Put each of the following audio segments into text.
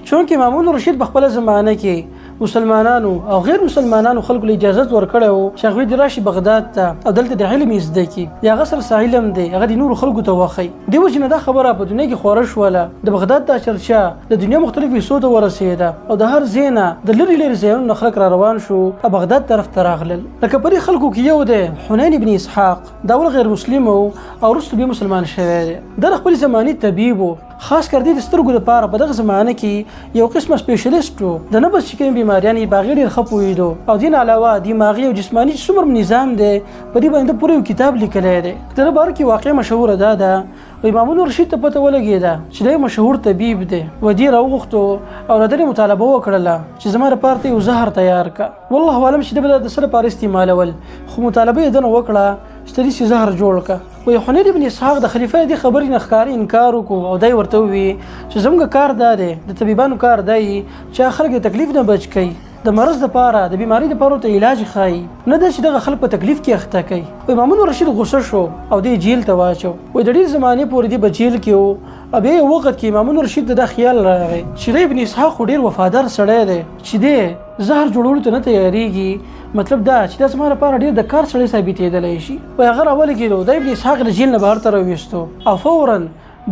چونکه مامون رشید په خپله زمانه کې مسلمانانو او غیر مسلمانانو خلکو له اجازه ورکړی وو چې هغوی دې راشي بغداد ته او دلته د علم زده کړي، د هغه سره څه علم دی هغه دې نورو خلکو ته وښيي. دې وجې نه دا خبره په دنیا کې خوره شوله، د بغداد دا چرچه د دنیا مختلفو حصو ته ورسېده او د هر ځای نه د لرې لرې ځایونو نه خلک را روان شو او بغداد طرف ته راغلل. لکه په دې خلکو کې یو دی حنین ابن اسحاق، دا اول غیر مسلم و او وروسته بیا مسلمان شوی دی. دا د خپلې زمانې طبیب و، خاص کر دی د سترګو لپاره په دغه زمانه کې یو قسمه سپیشلیست و. د نبض چې کومې بیماریانې په هغې ډېر ښه پوهېدو او دې نه علاوه دماغي او جسماني چې څومره نظام دی په دې باندې ده پوره یو کتاب لیکلی دی. د ده باره کې واقعه مشهوره دا ده، وایي مامون رشید ته پته ولګېده چې دا یو مشهور طبیب دی، وایي دې راوغوښتو او له ده یې مطالبه وکړله چې زما لپاره ته یو زهر تیار که. والله اعلم چې ده به دا د څه لپاره استعمالول، خو مطالبه یې ده نه وکړه چې ته داسې زهر جوړ که. وایي حنین ابن اسحاق د خلیفه د دې خبرې نه ښکاره انکار وکړو او دا یې ورته وویل چې زموږ کار دا دی، د طبیبانو کار دا وي چې هغه خلک د تکلیف نه بچ کوي، د مرض دپاره د بیمارۍ دپاره ورته علاج ښایي، نه دا چې دغه خلک په تکلیف کې اخته کوي. وایي مامون الرشید غوسه شو او دی جیل ته واچو. وایي د ډېر زمانې پورې دی په جیل کې و او بیا یو وخت کې مامون الرشید ته دا خیال راغی چې دی ابن اسحاق خو ډېر وفادار سړی دی چې دی زهر جوړولو ته نه تیارېږي، مطلب دا چې دا زما لپاره ډېر د کار سړی ثابتېدلی شي. وایي هغه راولګېدو، دا ابن اسحاق له جیل نه بهر ته راویستو او فورا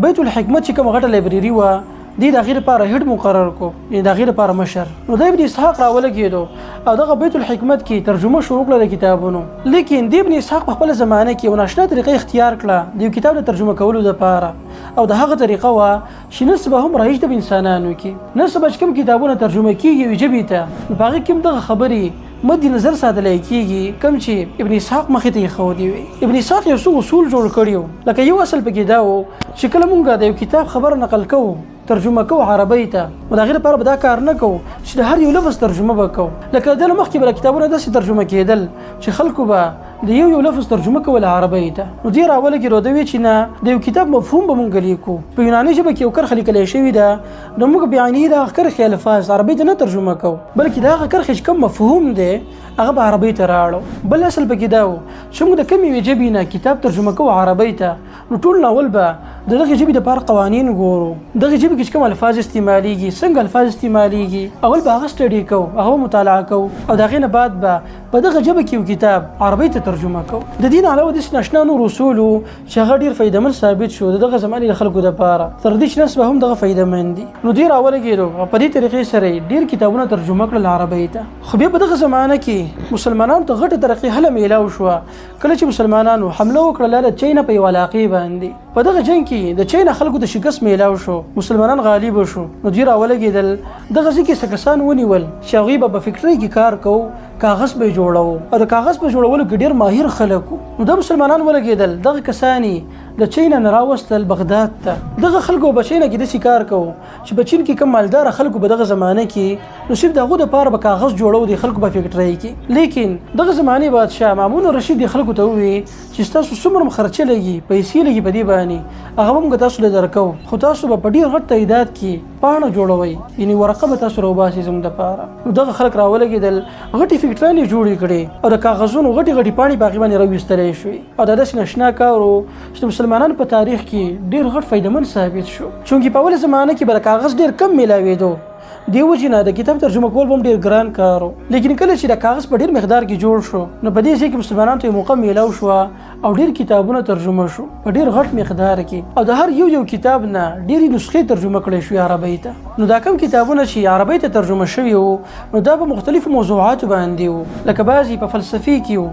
بیت الحکمت چې کومه غټه لایبرېري وه دی د هغې لپاره هډ مقرر کو، یعنې د هغې لپاره مشر. نو دا ابن اسحاق راولګېدو او دغه بیت الحکمت کې ترجمه شروع کړه د کتابونو. لیکن دی ابن اسحاق په خپله زمانه کې یو ناشنا طریقه اختیار کړه د یو کتاب د ترجمه کولو لپاره، او د هغه طریقه وه چې نن سبا هم رایج ده په انسانانو کې. نن سبا چې کوم کتابونه ترجمه کېږي یوې ژبې ته، نو په هغې کې هم دغه خبرې مد نظر ساتلی کېږي کوم چې ابن اسحاق مخې ته ایښودې وي. ابن اسحاق یو څو اصول جوړ کړي وو، لکه یو اصل پکې دا و چې کله مونږ د یو کتاب خبره نقل کوو، ترجمه کوو عربۍ ته، نو د هغې لپاره به دا کار نه کوو چې د هر یو لفظ ترجمه به کوو. لکه د ده له مخکې به دا کتابونه داسې ترجمه کېدل چې خلکو به د یو یو لفظ ترجمه کوله عربۍ ته. نو دې راولګېدو، ده وی چې نه، د یو کتاب مفهوم به مونږ لیکو. په یوناني ژبه کې یو کرښه لیکلی شوې ده، نو موږ بعیني د هغه کرښې الفاظ عربۍ ته نه ترجمه کوو، بلکې د هغه کرښې چې کوم مفهوم دی هغه به عربۍ ته راړو. بل اصل پکې دا و چې موږ د کومې یوې ژبې نه کتاب ترجمه کوو عربۍ ته، نو ټول ناول به د دغې ژبې دپاره قوانین ګورو، دغې ژبې کې چې کوم الفاظ استعمالیږي، څنګه الفاظ استعمالیږي، اول به هغه سټډي کوو، هغه به مطالعه کوو او د هغې نه بعد به په دغه ژبه کې یو کتاب عربۍ ته ترجمه کوو. د دې نه علاوه داسې ناشنا نور اصول وو چې هغه ډېر فایدهمند ثابت شو د دغه زمانې د خلکو دپاره، تر دې چې نن سبا هم دغه فایدهمند دي. نو دوی راولګېدو او په دې طریقې سره یې ډېر کتابونه ترجمه کړل عربۍ ته. خو بیا په دغه زمانه کې مسلمانانو ته غټه ترقي هله میلاو شوه کله چې مسلمانانو حمله وکړله د چینا په یوه علاقې باندې. په دغه جنګ کې د چینا خلکو ته شکست میلاو شو، مسلمانان غالب شو. نو دوی راولګېدل، دغه ځای کې څه کسان ونیول چې هغوی به په فکټرۍ کې کار کوو، کاغذ به یې جوړوو او د کاغذ په جوړولو کې ډېر ماهر خلک وو. نو دا مسلمانان ولګېدل، دغه کسان یې د چینا نه راوستل بغداد ته. دغه خلکو په چینا کې داسې کار کوو چې په چین کې کوم مالداره خلکو په دغه زمانه کې، نو صرف د هغو دپاره به کاغذ جوړو د خلکو په فکټرۍ کې. لیکن دغه زمانې بادشاه مامون الرشید د خلکو ته وویل چې ستاسو څومره هم خرچه لګي، پیسې لګي په دې باندې، هغه به موږ تاسو له درکوو، خو تاسو به په ډېر غټ تعداد کې پاڼه جوړوئ، یعنې ورقه به تاسو راوباسئ زموږ دپاره. نو دغه خلک راولګېدل، غټې فکټرانې جوړې کړې او د کاغذونو غټې غټې پاڼې په هغې باندې راویستلی شوې. او دا داسې ناشنا کار و چې د مسلمانانو په تاریخ کې ډېر غټ فایدهمند ثابت شو، چونکې په اوله زمانه کې به د کاغذ ډېر کم میلاوېدو، دې وجې نه د کتاب ترجمه کول به هم ډېر ګران کار و. لیکن کله چې د کاغذ په ډېر مقدار کې جوړ شو، نو په دې ځای کې مسلمانانو ته یو موقع میلاو شوه او ډېر کتابونه ترجمه شو په ډېر غټ مقدار کې، او د هر یو یو کتاب نه ډېرې نسخې ترجمه کړې شوې عربۍ ته. نو دا کوم کتابونه چې عربۍ ته ترجمه شوي وو، نو دا په مختلفو موضوعاتو باندې وو، لکه بعضې په فلسفې کې وو،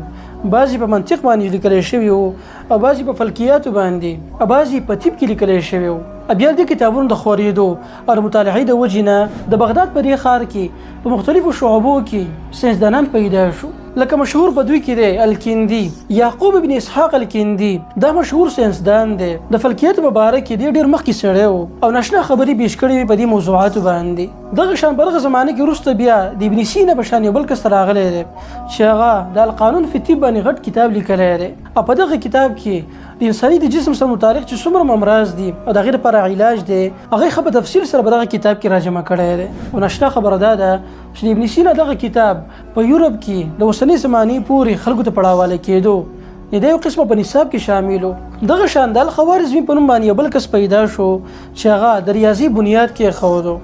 بعضې په منطق باندې لیکل شوي وو، او بعضې په فلکیاتو باندې، او بعضې په طب کې لیکل شوي وو. بیا د کتابونو د خورېدو او د مطالعې د وجې نه د بغداد په دې ښار کې په مختلفو شعبو کې ساینسدانان پیدا شو، لکه مشهور په دوی کې دی الکندي، یعقوب ابن اسحاق الکندي، دا مشهور ساینسدان دی، د فلکیاتو په باره کې دی ډېر مخکې سړی و او ناشنا خبرې پیش کړې وې په دې موضوعاتو باندې. دغه شان په دغه زمانه کې وروسته بیا د ابن سینا په شان یو بل کس راغلی دی چې هغه د القانون فی طب باندې غټ کتاب لیکلی دی، او په دغه کتاب کې د انساني د جسم سره متعلق چې څومره امراض دي او د هغې لپاره علاج دی، هغه ښه په تفصیل سره په دغه کتاب کې راجمع کړی دی. او ناشنا خبره دا ده چې د ابن سینا دغه کتاب په یورپ کې د اوسنۍ زمانې پورې خلکو ته پړاوالی کېدو، دا یو قسمه په نصاب کې شامل و. دغه شان د الخوارزمي په نوم باندې یو بل کس پیدا شو چې هغه د ریاضي بنیاد کېښودو.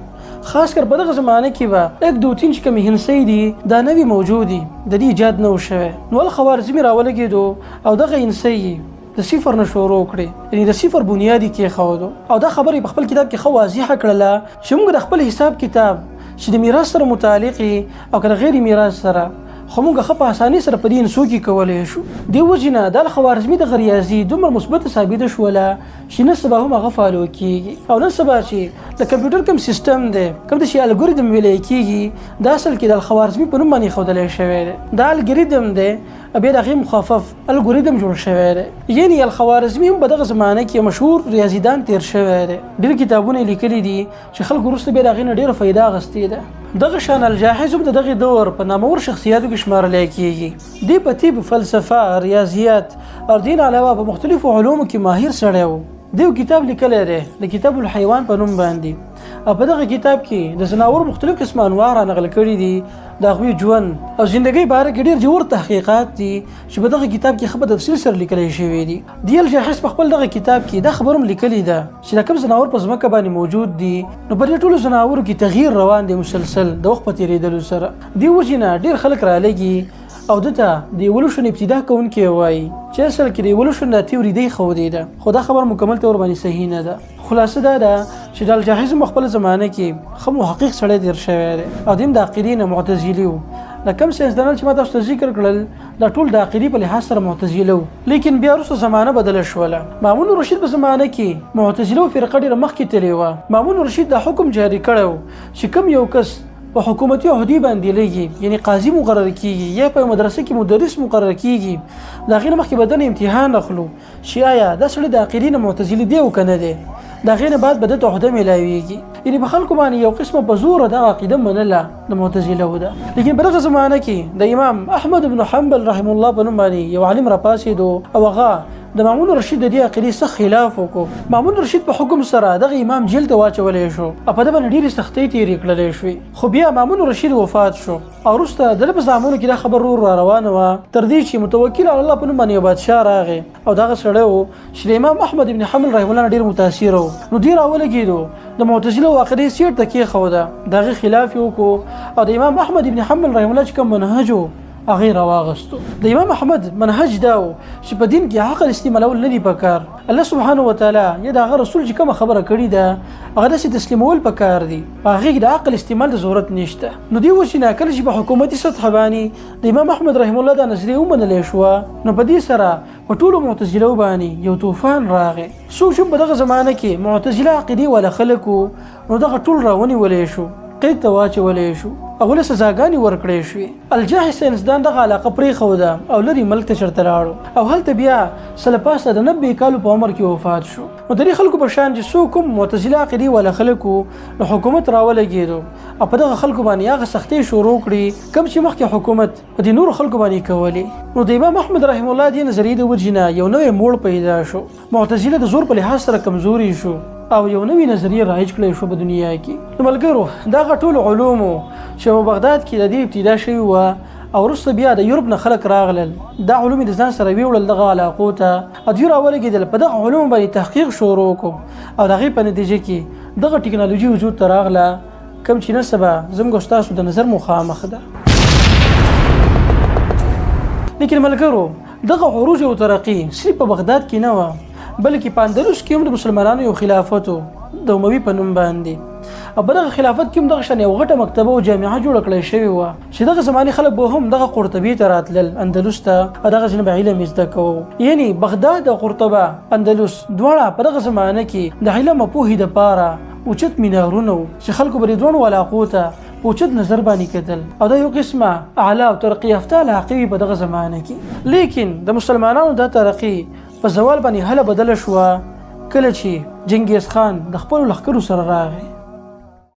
خاص کر په دغه زمانه کې به 1 2 3 چې کومې هندسې دي دا نوې موجودي، د دې ایجاد نه و شوی. نو الخوارزمي راولګېدو او دغه هندسې یې د صفر نه شروع کړې، یعنی د صفر بنیاد یې کېښودو. او دا خبره یې په خپل کتاب کې ښه واضحه کړله چې موږ د خپل حساب کتاب چې د میراث سره متعلق او که د غیر میراث سره، خو موږ ښه په اسانۍ سره په دې هندسو کې کولی شو. دې وجې نه د الخوارزمي دغه ریاضي دومره مثبته ثابته شوله چې نن سبا هم هغه follow کیږي. او نن سبا چې د کمپیوټر کوم سیستم دی، کوم چې الګوریتم ویلی کیږي، دا اصل کې د الخوارزمي په نوم باندې ښودلی شوی دی. دا الګوریتم دی، بیا د هغې مخفف الګوریتم جوړ شوی دی. یعنی الخوارزمي هم په دغه زمانه کې مشهور ریاضیدان تیر شوی دی، ډېر کتابونه یې لیکلي دي چې خلکو وروسته بیا د هغې نه ډېره فایده اخیستې ده. دغه شان الجاحظ هم د دغې دور په نامور شخصیاتو کې شمارلی کیږي. دی په طب، فلسفه، ریاضیات او دین علاوه په مختلفو علومو کې ماهر سړی و. دی یو کتاب لیکلی دی د کتاب الحیوان په نوم باندې، او په دغه کتاب کې د ځناورو مختلف قسمه انواع را نقل کړي دي، د هغوی ژوند او زندګۍ باره کې ډېر ژور تحقیقات دي چې په دغه کتاب کې ښه په تفصیل سره لیکلی شوی دي. دی الجاحظ په خپل دغه کتاب کې دا خبره هم لیکلې ده چې دا کوم ځناور په ځمکه باندې موجود دي، نو په دې ټولو ځناورو کې تغییر روان دی مسلسل د وخت په تېرېدلو سره. دې وجې نه ډېر خلک رالږي او ده ته د ایولوشن ابتدا کوونکی وایي چې اصل کې د ایولوشن دا تیوري دی ښودې ده، خو دا خبر مکمل طور باندې صحیح نه ده. خلاصه دا ده چې د الجاحظ هم خپله زمانه کې ښه محقق سړی تېر شوی دی او دی هم د عقیدې نه معتزلي و. دا کوم ساینسدانان چې ما تاسو ته ذکر کړل دا ټول د عقیدې په لحاظ سره معتزله وو، لیکن بیا وروسته زمانه بدله شوله. مامون رشید په زمانه کې معتزله فرقه ډېره مخکې تللې وه. مامون رشید دا حکم جاري کړی و چې کوم یو کس په حکومتي عهدې باندې لګي، یعنی قاضي مقرر کیږي یا په مدرسه کې مدرس مقرر کیږي، د هغې نه مخکې به دنه امتحان اخلو چې آیا دا سړی د عقیدې نه معتزلي دی او که نه دی، د هغې نه بعد به ده ته عهده میلاویږي. یعنی په خلکو باندې یو قسمه په زوره دغه عقیده منله د معتزله ده. لیکن په دغه زمانه کې د امام احمد بن حنبل رحم الله په نوم باندې یو عالم راپاڅېدو او هغه د مامون رشید د دې عقیدې سخت خلاف وکړو. مامون رشید په حکم سره دغه امام جیل ته واچولی شو او په ده باندې ډېرې سختۍ تېرې کړلی شوې. خو بیا مامون رشید وفات شو او وروسته د ده په زامنو کې دا خبر ورو را روانه وه تر دې چې متوکل علی الله په نوم باندې یو بادشاه راغی او دغه سړی و چې د امام احمد بن حنبل رحمه الله ډېر متاثر و. نو دی راولګېدو د معتزله عقیدې سیټ ته کېښوده، د هغې خلاف یې وکړو او د امام احمد بن حنبل رحمه الله چې کوم منهج و هغه یې راواغستو. د امام احمد منهج دا و چې په دین کې عقل استعمالول نه دي پکار، الله سبحانه وتعالی یا د هغه رسول چې کومه خبره کړې ده هغه داسې تسلیمول پکار دي، په هغې کې د عقل استعمال د ضرورت نشته. نو دې وجې نه کله چې په حکومتي سطح باندې د امام احمد رحمه الله دا نظریه ومنلی شوه، نو په دې سره په ټولو معتزله باندې یو طوفان راغی. څوک چې په دغه زمانه کې معتزله عقیدې والا خلک وو، نو دغه ټول راونیولی شو، قید ته واچولی شو، هغوی له سزاګانې ورکړی شوې. الجاحظ ساینسدان دغه علاقه پرېښوده او لرې ملک ته چېرته لاړو او هلته بیا څه له پاسه د 90 کالو په عمر کې وفات شو. نو د دې خلکو په شان چې څوک هم معتزله عقیدې والا خلک وو، نو حکومت راولګېدو او په دغه خلکو باندې هغه سختۍ شروع کړې کوم چې مخکې حکومت په دې نورو خلکو باندې کولې. نو د امام احمد رحمه الله دې نظریې د وجې نه یو نوی موړ پیدا شو، معتزله د زور په لحاظ سره کمزوري شو او یو نوی نظریه رایج کړی شو په دنیا کې. نو ملګرو دغه ټول علومو چې په بغداد کې د دې ابتدا شوې وه او وروسته بیا د یورپ نه خلک راغلل، دا علوم یې د ځان سره ویوړل دغه علاقو ته او دوی راولګېدل، په دغه علومو باندې تحقیق شروع کړو او د هغې په نتیجه کې دغه ټکنالوژي وجود ته راغله کوم چې نن سبا زموږ او ستاسو د نظر مخامخ ده. لیکن ملګرو دغه عروج او ترقي صرف په بغداد کې نه وه، بلکې په اندلس کې هم د مسلمانانو یو خلافت و د اموي په نوم باندې، او په دغه خلافت کې هم دغه شان یو غټه مکتبه او جامعه جوړه کړی شوې وه چې دغه زمانې خلک به هم دغه قرطبې ته راتلل اندلس ته او دغه ځینې به علم یې زده کوو. یعنی بغداد او قرطبه اندلس دواړه په دغه زمانه کې د علم او پوهې دپاره اوچت مینارونه وو چې خلکو به دې دواړو علاقو ته په اوچت نظر باندې کتل او دا یو قسمه اعلی او ترقي یافته علاقې وي په دغه زمانه کې. لیکن د مسلمانانو دا ترقي په زوال باندې هله بدله شوه کله چې جنګیز خان د خپلو لښکرو سره راغی.